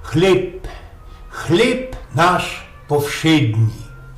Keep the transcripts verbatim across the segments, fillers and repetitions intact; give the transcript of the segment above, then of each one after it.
Chlyb, chlyb nasz powszedni.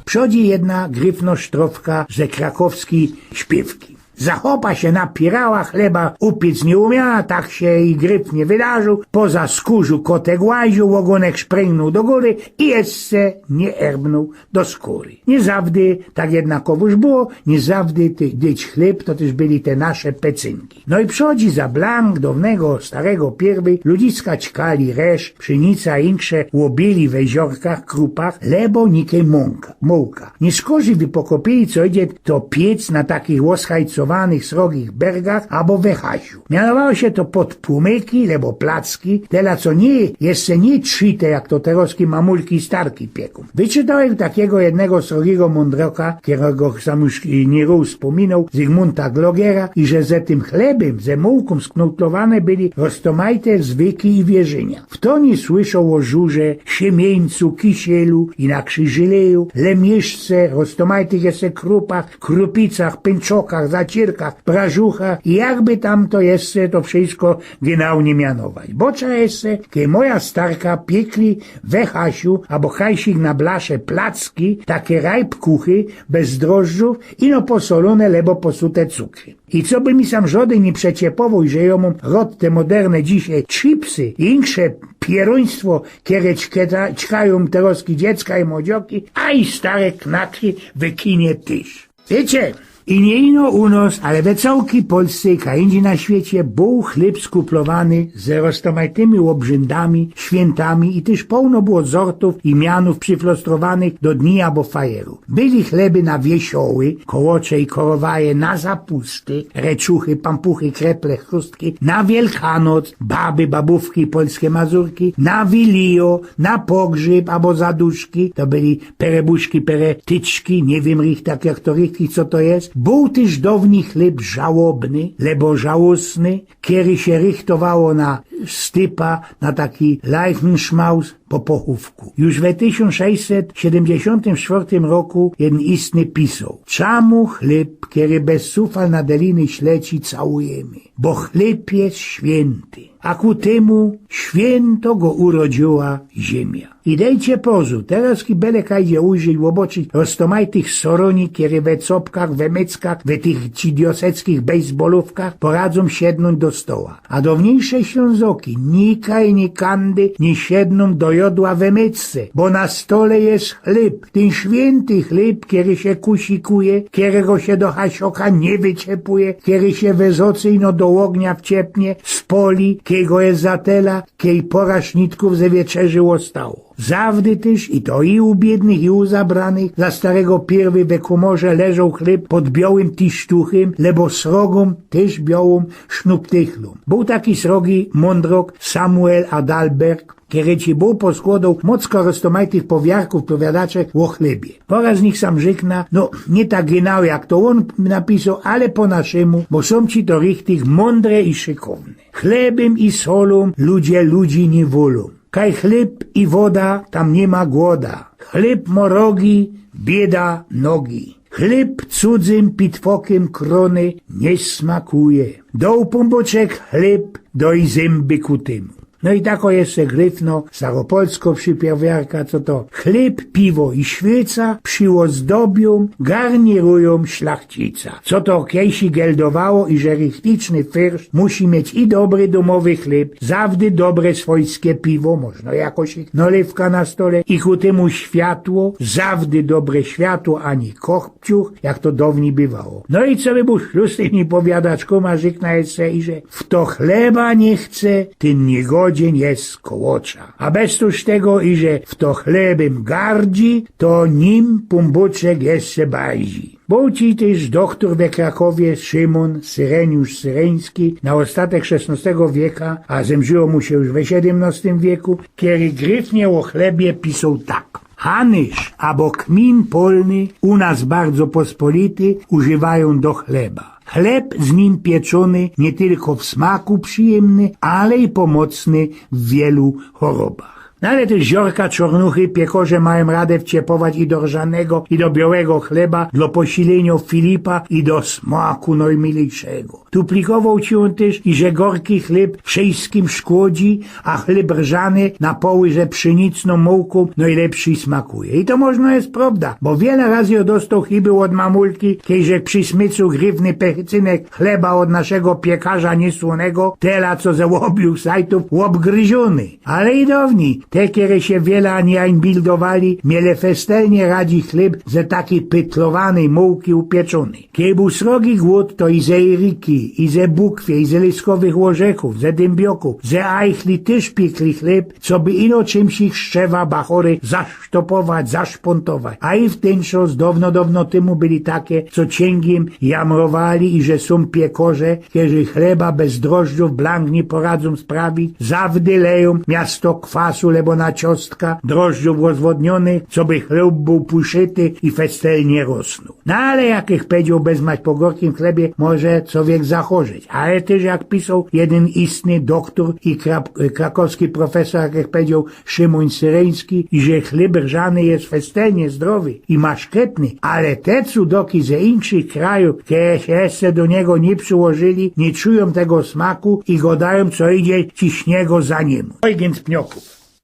Przodzi jedna gryfno sztrofka ze krakowskij śpiywki. Za chopa sie napierała, chleba upiec niy umia, tak sie i gryf niy wydarziōł. Poza skōrzu kotek łaziōł, ôgōnek szpryngnōł do gōry i jeszcze niy erbnōł do skōry. Niy zawdy tak jednakowoż było, niy zawdy te, dyć chlyb, to tyż byli te nasze pecynki. No i przodzi za blank downego, starego piyrwyj ludziska ćkali resz, pszynica i insze łobiyli we ziorkach, krupach, lebo nikej mōnka, mōłka. Niy szkorzij wy pokopiyli, co idzie to piec na takich ôschajcowanych, srogich bergach abo we hasiu. Mianowało sie to podpumyki lebo placki, tela co niy, jeszcze niy trzite, jak to terozki mamulki i starki piekōm. Wyczytoł jem takigo jednego srogigo mōndroka, kerego sam już, y, niy rōz spōminoł, Zygmunta Glogera, iże ze tym chlebym, ze mōłkōm sknotlowane byli roztomajte zwyki i wierzynia. Fto niy słyszoł ô żurze, siymiyńcu, kisielu, inakszy żyleju, lemieszce, roztomajtych jeszcze krupach, krupicach, pynczokach, zaciyrkach, prażuchach i jakby tam to jeszcze to wszysko genau niy mianować. Bo trzeba jeszcze, kej moja starka piykli we hasiu abo hajsik na blasze placki, take rajpkuchy, bez drożdżōw, ino posolōne lebo posute cukrym. I coby mi sam żodyn niy przeciepowoł, że jo mōm rod te moderne dzisiej chipsy i insze pierōństwo, kere ćketa-, ćkajōm terozki dziecka i młodzioki, a i stare knaki we kinie tyż. Wiycie, i niy ino u nos, ale we cołkij Polsce i kajindzi na świecie bōł chlyb skuplowany ze roztomajtymi ôbrzyndami, świyntami i tyż połno było zortōw i mianōw przyflostrowanych do dni abo fajeru. Byli chleby na wiesioły, kołocze i korowaje, na zapusty, reczuchy, pampuchy, kreple, chrustki, na Wielkanoc, baby, babōwki, polske mazurki, na wilijo, na pogrzyb abo zaduszki, to byli perebuszki, peretyczki, niy wiym richtig, jak to richtig, co to je. Bōł tyż downi chlyb żałobny, lebo żałosny, kery sie rychtowało na stypa, na taki Leichenschmaus po pochōwku. Już we tysiōnc sześćset siedymdziesiōntym sztwŏrtym roku jedyn istny pisoł: „Czamu chlyb, kery bez sufal na deliny śleci, całujymy? Bo chlyb je świynty, a ku tymu świynto go urodziyła ziymia”. I dejcie pozōr, terozki bele kaj idzie ujrzeć, ôboczyć roztomajtych sorōni, kery we copkach, we myckach, we tych idioseckich bejsbolōwkach poradzōm siednōńć do stoła. A downiejsze Ślōnzoki nikaj, nikandy niy siednōm do jodła we mycce, bo na stole je chlyb. Tyn świynty chlyb, kery sie kusikuje, kerego sie do hasioka niy wyciepuje, kery sie wysocyjno do ôgnia wciepnie, spoli, kej go je za tela, kej pora śniydkōw ze wieczerzy ôstało. Zawdy tyż, i to i u biydnych, i u zabranych, za starego piyrwyj we kōmorze leżoł chlyb pod biołym tisztuchym, lebo srogōm tyż biołōm sznuptychlōm. Bōł taki srogi mōndrok Samuel Adalbert, kery ci bōł poskłodoł mocka roztomajtych powiadkōw, powiadaczek ô chlybie. Pora z nich sam rzykna, no, niy tak genau jak to ôn napisoł, ale po naszymu, bo sōm ci to richtig mōndre i szykowne. Chlebym i solōm ludzie ludzi niy wolōm. Kaj chlyb i woda, tam niy ma głoda. Chlyb mŏ rogi, bieda nogi. Chlyb cudzym pitwokym krōny niy smakuje. Doł Pōnbōczek chlyb, doj zymby ku tymu. No i tako jeszcze gryfno staropolsko przipowiadka, co to: chlyb, piwo i świyca prziôzdobiōm, garnirujōm szlachcica. Co to kejsi geldowało, iże richticzny fyrsz musi mieć i dobry dōmowy chlyb, zawdy dobre swojske piwo, może jakoś nolywka na stole, i ku tymu światło, zawdy dobre światło, a niy kochpciuch, jak to downij bywało. No i coby bōł szlus z tymi powiadaczkōma, rzykna jeszcze, iże fto chleba niy chce, tyn niygodzien je kołocza. A bez tōż tego, iże fto chlebym gardzi, to nim Pōnbōczek jeszcze bazi. Bōł ci tyż dochtor we Krakowie Szymon Syreniusz Syryński na ôstatek szesnŏstego wieka, a zemrziło mu sie już we siedymnŏstym wieku, kery gryfnie ô chlebie pisoł tak: Hanysz abo kmin polny, u nas bardzo pospolity, używajōm do chleba. Chleb z nim pieczōny niy tylko w smaku przijymny, ale i pomocny w wielu chorobach. No ale tyż ziorka czornuchy piekorze majōm radã wciepować i do rzannego, i do biołego chleba, dlŏ posiliyniŏ Filipa i do smaku nojmilejszego. Tu plikowoł ci ōn tyż, iże gorki chleb wszyjskim szkodzi, a chleb rzany na poły ze pszynicnōm mułkōm nojlepszyj smakuje. I to możno je prŏwda, bo wiela razy jŏ dostoł chyba ôd mamulki, kej żech przysmycył grywny pecynek chleba ôd naszego piekarza niysłōnego, tela co ze ôbiōm sajtōw ôbgryziōny. Ale i downij, te, kere sie wiela niy ajnbildowali, miele festelnie radzi chleb ze takij pytlowanyj mułki upieczōnyj. Kej bōł srogi głōd, to i ze ijriki, i ze bukwie, i ze lyskowych ôrzechōw, ze dymbiokōw, ze ajchli tyż piekli chleb, coby ino czymś ich szczewa bachory zasztopować, zaszpōntować. A i w tyn czas dŏwno, dŏwno tymu byli take, co ciyngiym jamrowali, iże sōm piekorze, kerzy chleba bez drożdżōw blank niy poradzōm sprawić, zawdy lejōm miasto kwasu lebo na ciostka drożdżōw rozwodniōnych, coby chleb bōł puszyty i festelnie rosnōł. No ale jak żech powiedzioł, bezmać po gorkim chlebie może cowiek zachorzeć. Ale tyż jak pisoł jedyn istny doktōr i krap- krakowski profesōr, jak żech powiedzioł, Szymōn Syryński, iże chleb rzany je festelnie zdrowy i maszketny, ale te cudoki ze inkszych krajōw, kere sie jeszcze do niego niy prziłożyli, niy czujōm tego smaku i gŏdajōm, co idzie ciśniego za nim. Ojgyn z Pniokōw.